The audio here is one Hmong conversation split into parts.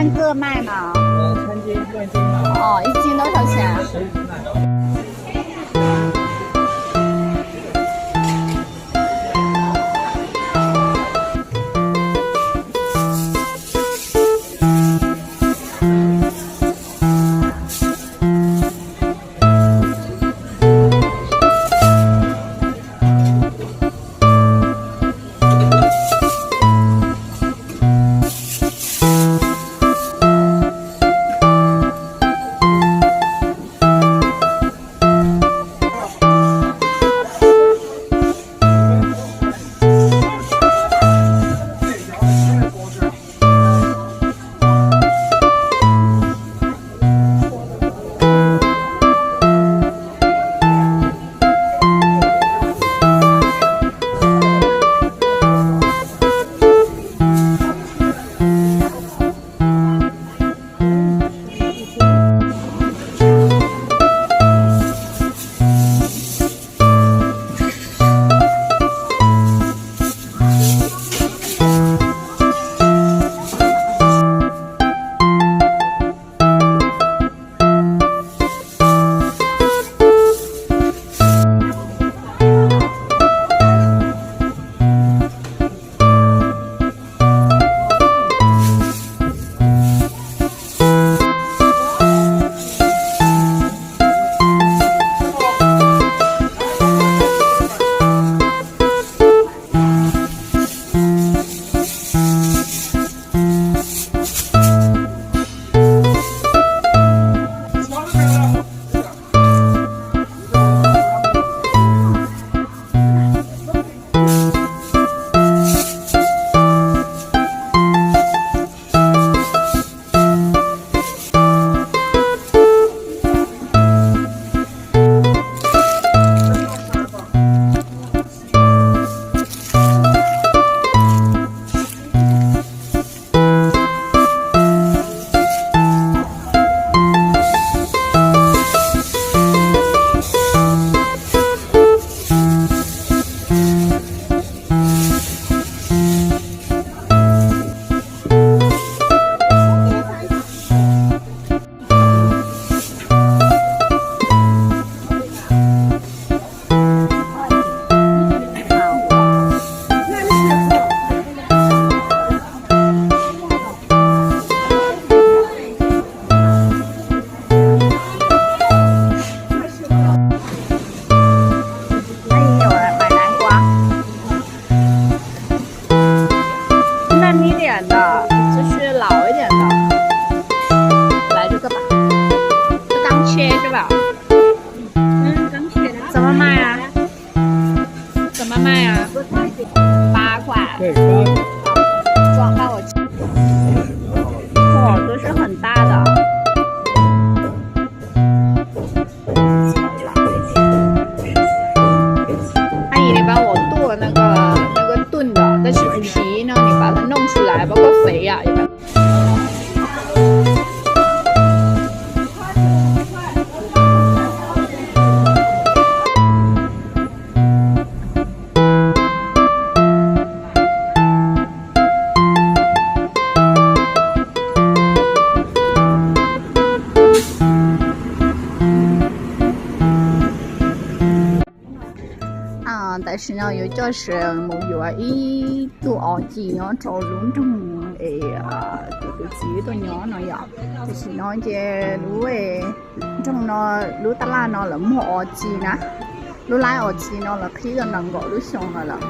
各卖吗？呃，称斤论斤吧。哦，一斤多少钱啊？十块。那你点的，就是老一点的，来这个吧，这刚切是吧？嗯，刚切的。怎么卖啊？怎么卖啊？八块。对，八块。装到我。哇，都是很大的。 阿姨，你帮我剁那个那个炖的，但是皮呢，你把它弄出来，包括肥呀、也把 Tam sim no yuav coj sawv mus yuav ib tug os ci nyob rau lub nroog es tus txiv tuaj nyob no yom. Tam sim no ces lub nroog no, lub taj laj no lawv muag os ci na. Lub lab os ci no lawv qhib tau nees nkaum lub xyoo no lawm.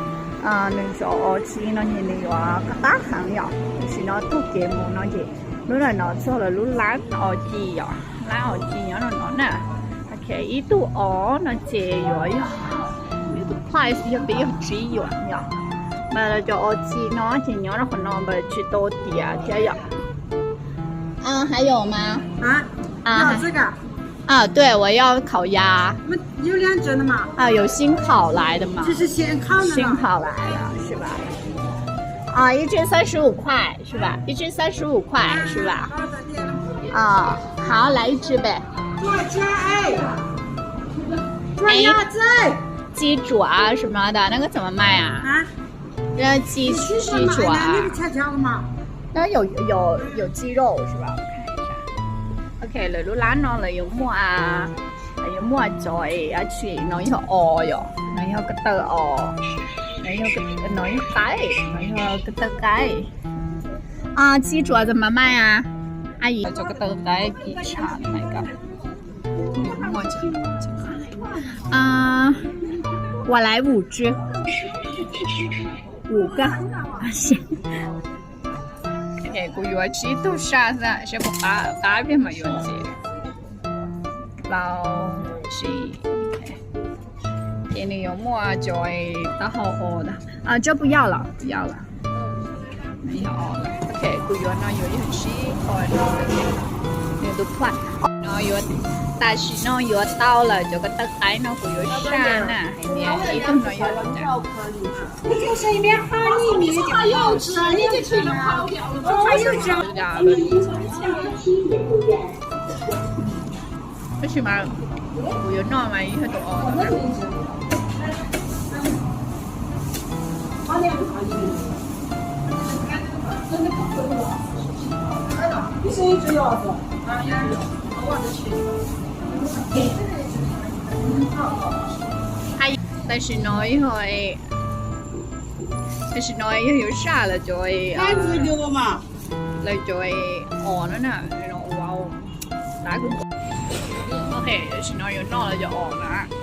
Nws cov os ci no ces nws yuav qab qab heev yom. Tam sim no taug kev mus no ces lub ntawm no txog lawv lub lab os ci yom, lab os ci nyob rau no na. Ib tug os no ces yuav yog, ib tug price yog peb yog tsib yuam yom. Mas cov os ci no ces nyob rau qhov no mas tsis tau tiav thiab yom. 啊，还有吗？啊，啊，要这个。啊，对，我要烤鸭。有两种的嘛。啊，有新烤来的吗？这是现烤的呢。新烤来的，是吧？啊，一只三十五块，是吧？一只三十五块，是吧？啊，好，来一只呗。做加爱。做鸭子。鸡爪啊什么的，那个怎么卖啊？啊？要鸡，你去过鸡爪啊。买的那个恰巧的嘛。Nó 有鸡肉是吧？ OK, lawv lub lab no lawv yuav muaj, lawv yuav muaj cov, a, tsi no yog os yom, no yog ko taw os, no yog qaib, no yog ko taw qaib. 鸡爪怎么卖啊？阿姨，cov ko taw qaib kim tshaj na. Muaj, a, 我来五只, 五个. Kuv yuav tsib tug saj xwb, saib puas qab, qab tiag mas yuav ntxiv. Plaub, tsib. Ces nws yuav muaj cov taub hau os. 这不要了，不要了。 Kuv yuav no yuav yog tsib qho no, nws tus plak no yuav, tam sim no yuav tau lawm cov ko taw qaib no kuv yuav saj na, hais tias ib tug no yog li cas. Tab sis mas kuv yuav noj mas yog tus os no. Tam sim no yog, tam sim no yog yuav saj lawv cov, lawv cov os no na. Tam sim no yuav noj lawv cov os na.